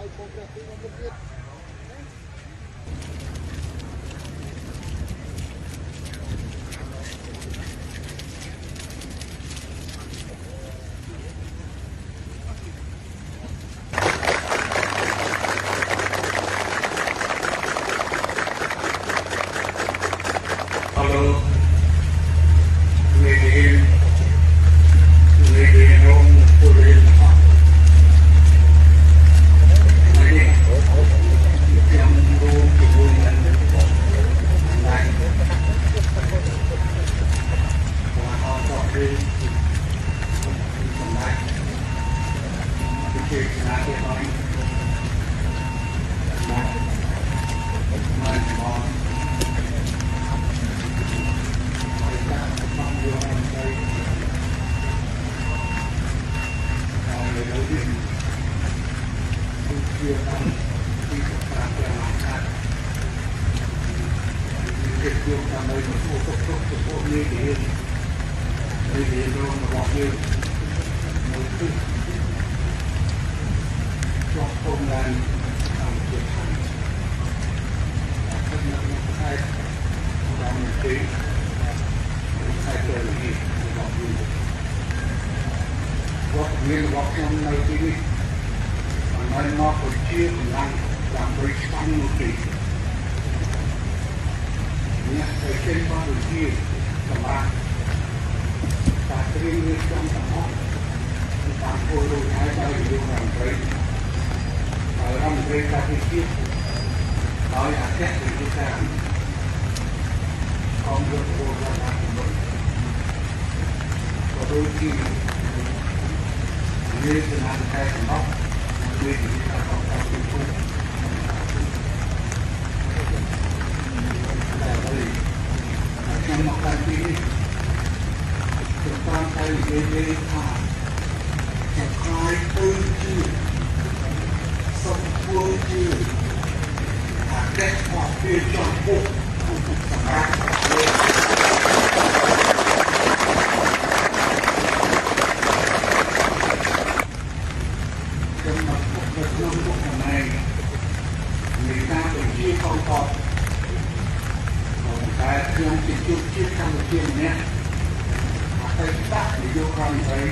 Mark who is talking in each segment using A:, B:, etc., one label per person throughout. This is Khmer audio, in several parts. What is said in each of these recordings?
A: អរមេរៀនមេរៀនរងពលរៀនអស់នេះខ្ញុំរួមជាមួយនឹងណៃអរតរៀនសម្រាប់វិជាណាទេអរណាមកមកការបំយកអីហើយនៅនេះគឺជាតាមទីប្រាក់ទាំងកាត់គេយកដើម្បីទទួលទុកទុកចំពោះនេះរៀននេះរៀនរងរបស់យើងនៅទីជាប់ព្រំដែនកម្ពុជាថៃក្នុងខេត្តដល់ទីខេត្តនេះរបស់យើងវត្តមានរបស់ខ្ញុំនៅទីនេះបានមកជាកម្លាំងដើម្បីស្ដាំនោះទេអ្នកដែលចេញមកជាសម្រាប់ការត្រៀមរៀបចំទាំងអស់តាមគោលរួចហើយដោយនាយករដ្ឋមន្ត្រីដោយរដ្ឋមន្ត្រីការពារជាតិដោយអគ្គនាយិកាកងយោធពលរដ្ឋាភិបាលក៏ដូចជានាយសេនាធិការទាំងអស់នាយិកាកងទ័ពជុំតែហើយខ្ញុំមកកាន់ទីនេះខ្ញុំតាមតែនិយាយថាខ្ញុំខ្លាយទៅជាសុខធ្វើជាអគ្គមកពីចំពោះសម្រាប់ខ្ញុំមកនៅក្នុងមុខតំណែងនៃការបញ្ជាកងទ័ពតែខ្ញុំជាជនជាតិកម្ពុជាម្នាក់អតីតនាយករដ្ឋមន្ត្រី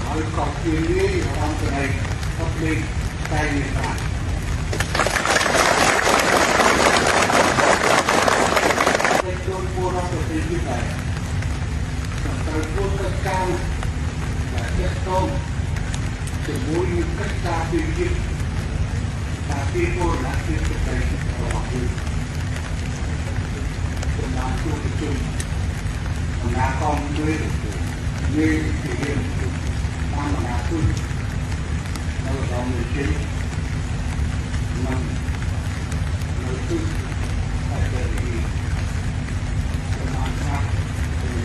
A: ហើយក៏ជានាយរដ្ឋមន្ត្រីអត់លេខតែនេះបាទតែជនពលរដ្ឋប្រទេសនេះដែរខ្ញុំត្រូវធ្វើកិច្ចការដែលទាក់ទងជាមួយនឹងកិច្ចការពារជាតិការពារបូរណភាពប្រទេសរបស់យើងខ្ញុំបានជួបប្រជុំបណ្ដាកងមួយនាយទាហានតាមបណ្ដាទូតនៅរងមួយជ័យនិងនៅទូតតែទីខ្ញុំបានថា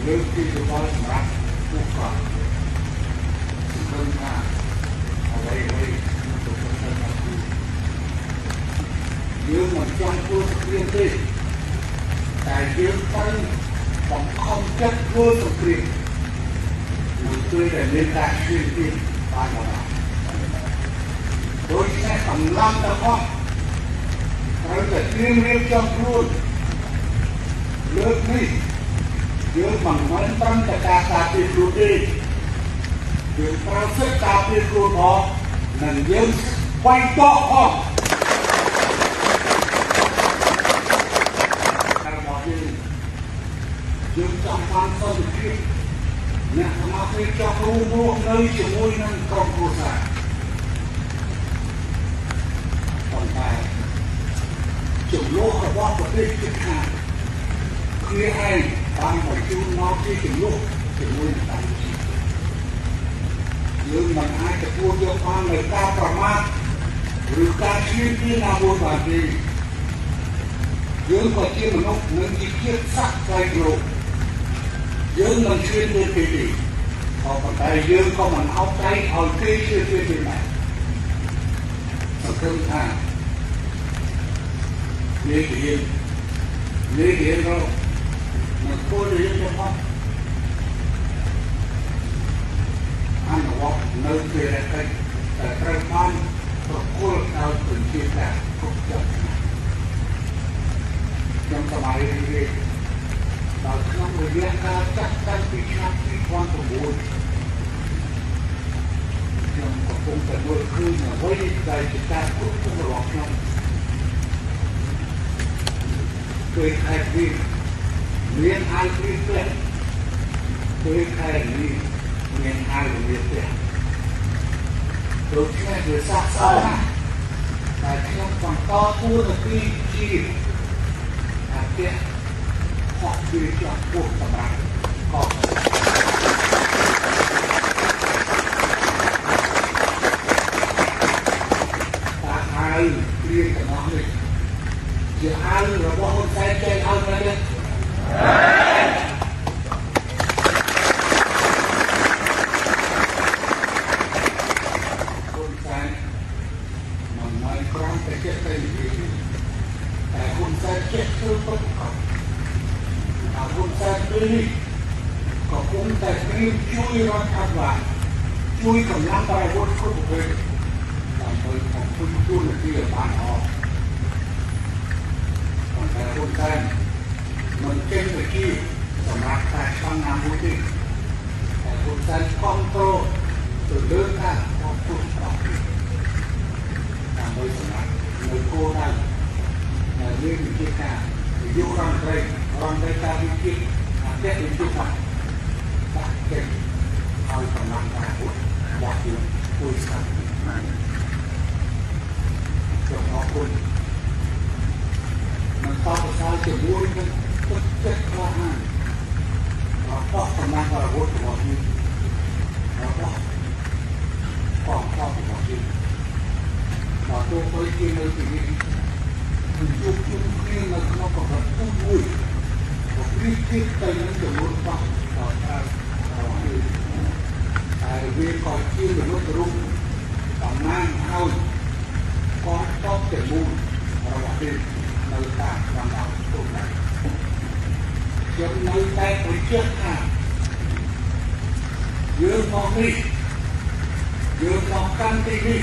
A: លើកទីយោបល់សម្រាប់ពួកគាត់សង្ឃឹមថាអ្វីអ្វីនឹងប្រព្រឹត្តទៅតាមគូយើងមិនចង់ធ្វើសង្គ្រាមទេតែយើងត្រូវបង្ខំចិត្តធ្វើសង្គ្រាមនៅពេលដែលមានការឈ្លានពានបានមកដូច្នេះកម្លាំងទាំងអស់ត្រូវតែត្រៀមរៀបចំខ្លួនលើកនេះយើងមិនមែនត្រឹមតែការការពារខ្លួនទេយើងត្រូវសិក្សាការពារខ្លួនផងនិងយើងវាយតបផងរបស់យើងយើងចង់បានសន្តិភាពអ្នកសមាជិកចង់រួមរស់នៅជាមួយនឹងក្រុមគ្រួសារប៉ុន្តែចំនួនរបស់ប្រទេសជិតខាងគ្នាឯងបានបញ្ជូនមកជាចំនួនជាមួយនឹងកម្ពុជាយើងមិនអាចទទួលយកបាននូវការប្រមាថឬការឈ្លានពានណាមួយបានទេយើងក៏ជាមនុស្សនិងជាជាតិសត្វស្វែងរកយើងមិនឈ្លានពានគេទេក៏ប៉ុន្តែយើងក៏មិនអោបដៃឲ្យគេឈ្លានពានទេដែរសង្ឃឹមថានាយទាហាននាយទាហានរកនឹងធ្វើរឿងទាំងអស់អនុវត្តនៅភារកិច្ចដែលត្រូវបាន ប្រគល់ដោយប្រជាការគ្រប់យ៉ាងខ្ញុំសប្បាយរីករាយដល់ក្នុងរយៈកាលចាស់តាំងពីឆ្នាំ2009ខ្ញុំកំពុងតែមើលឃើញអ្វីដែលជាការគ្រប់គ្រងរបស់ខ្ញុំពេលខែនេះមានអាវគ្រីស្ទពេលខែនេះមានអាវវិទ្យាដូច្នេះវាស័ក្តិសមណាស់តែខ្ញុំបន្តតួនាទីជាអគ្គខកជាជាប់ពោះសម្រាប់កងតាអាវគ្រៀងទាំងអស់នេះជាអាវរបស់ហ៊ុនសែនចែកឲ្យមែនទេហ៊ុនសែនមិនមែនគ្រាន់តែចេះតែនិយាយទេតែហ៊ុនសែនចេះធ្វើពិតប្រាកដតែហ៊ុនសែនពេលនេះក៏គង់តែត្រៀមជួយរដ្ឋាភិបាលជួយកម្លាំងប្រវត្តិគ្រប់ប្រភេទដើម្បីបំពេញតួនាទីឲ្យបានល្អប៉ុន្តែហ៊ុនសែនមិនចេញទៅជាសម្រាប់ការឆ្លងណាមួយទេតែហ៊ុនសែនគ្រប់គ្រងទៅលើការគ្រប់គ្រងរបស់គេដើម្បីសម្រាប់នៅគោលដៅដែលមានវិជាការនាយករដ្ឋមន្ត្រីរដ្ឋមន្ត្រីការវិជាអគ្គនាយកបាទដាក់ចេញឲ្យកម្លាំងប្រវត្តិរបស់យើងជួយស្ដាប់បានសូមអរគុណមិនតបសើជាមួយនឹងទឹកចិត្តក្លាហានរបស់កម្លាំងប្រវត្តិរបស់យើងរបស់កងទ័ពរបស់យើងបើទោះបីជានៅទីនេះគឺជួបជុំគ្នានៅក្នុងកម្រិតទូមួយក៏ប្រៀបធៀបទៅនឹងចំនួនបោះដល់ត្រូវរបស់យើងតែវាក៏ជាមនុស្សរូបតំណាងឲ្យកងទ័ពទាំងមូលរបស់យើងនៅតាមបណ្ដោយព្រំដែនខ្ញុំនៅតែបញ្ជាក់ថាយើងមកនេះយើងមកកាន់ទីនេះ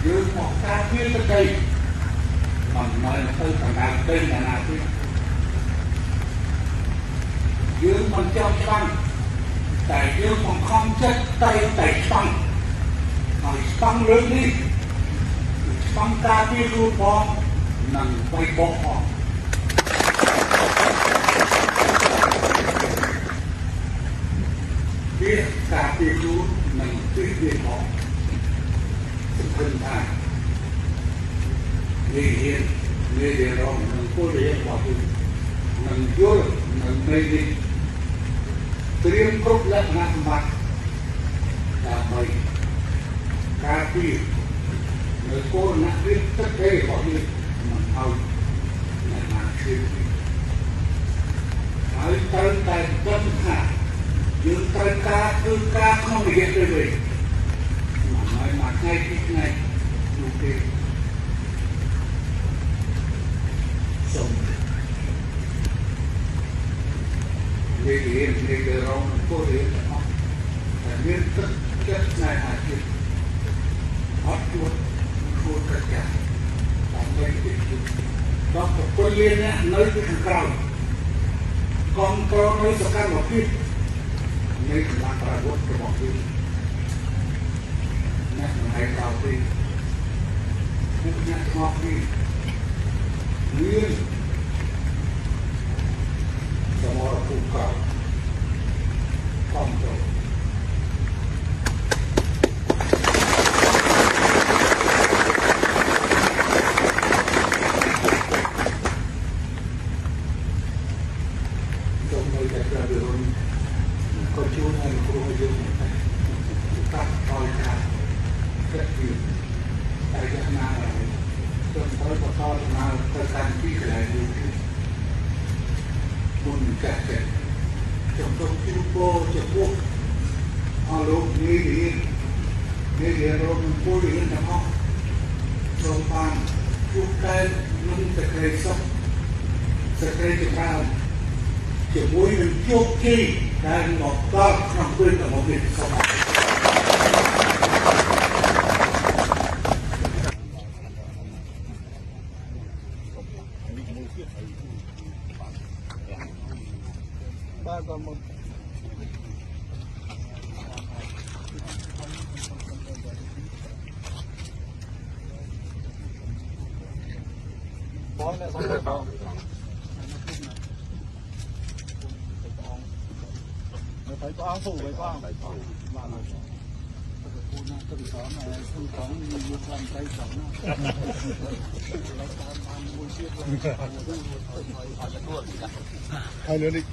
A: យើងមកការពារទឹកដីមិនមែនទៅដណ្ដើមដីណាណាទេយើងមិនចង់ច្បាំងតែយើងបង្ខំចិត្តត្រូវតែច្បាំងហើយច្បាំងលើកនេះគឺច្បាំងការពារខ្លួនផងនិងបីបកផងវាការពារខ្លួននិងទិសវាផងសង្ឃឹមថានិយាយនិយាយរងនឹងពលរដ្ឋរបស់យើងនឹងយល់នឹងនៃនេះត្រៀមគ្រប់លក្ខណៈសម្បត្តិដើម្បីការពារនៅគោលនភាពទឹកដីរបស់យើងមិនឲ្យអ្នកណាជឿហើយត្រូវតែដឹងថាយើងត្រូវការធ្វើការក្នុងរយៈពេលវែងមិនហើយមួយថ្ងៃពីរថ្ងៃនោះទេសូមនិយាយនិយាយរងពលរដ្ឋទាំងអស់តែមានទឹកចិត្តស្នេហាជាតិអត់ជួបគួរប្រចាំដើម្បីទីដល់ប្រពន្ធលានអ្នកនៅពីខាងក្រៅកងក្រនៅសកម្មភាពនៃកម្លាំងប្រវត្តិរបស់យើងអ្នកមិនឯកោទេពួកអ្នកទាំងអស់គ្នាមានសមរភូមិក្រៅគ្រប់គ្រងសូមនៅតែព្រះវិរុណក៏ជួយឲ្យគ្រូយើងតាត់ឲ្យការគិតពីតែយ៉ាងណាហើយខ្ញុំត្រូវបន្តដំណើរទៅកាន់ទីកន្លែងនេះមុនចាស់ចិត្តខ្ញុំសូមជូនពរចំពោះអស់លោកនាយរៀននាយរៀនរងពលរៀនទាំងអស់សូមបានជួបតែនឹងសេចក្តីសុខសេចក្តីចម្រើនជាមួយនឹងជោគជ័យដែលមកដល់ក្នុងពេលរបស់នេះសូមអរគុណ
B: បាទក៏មកបងអ្នកសំបងនៅទៅព្រះអង្គពូទៅព្រះអង្គបាទពូណាទៅសងពូសងមានความใจសងណាតាមតាមមួយទៀត
C: ហើយលើនេះ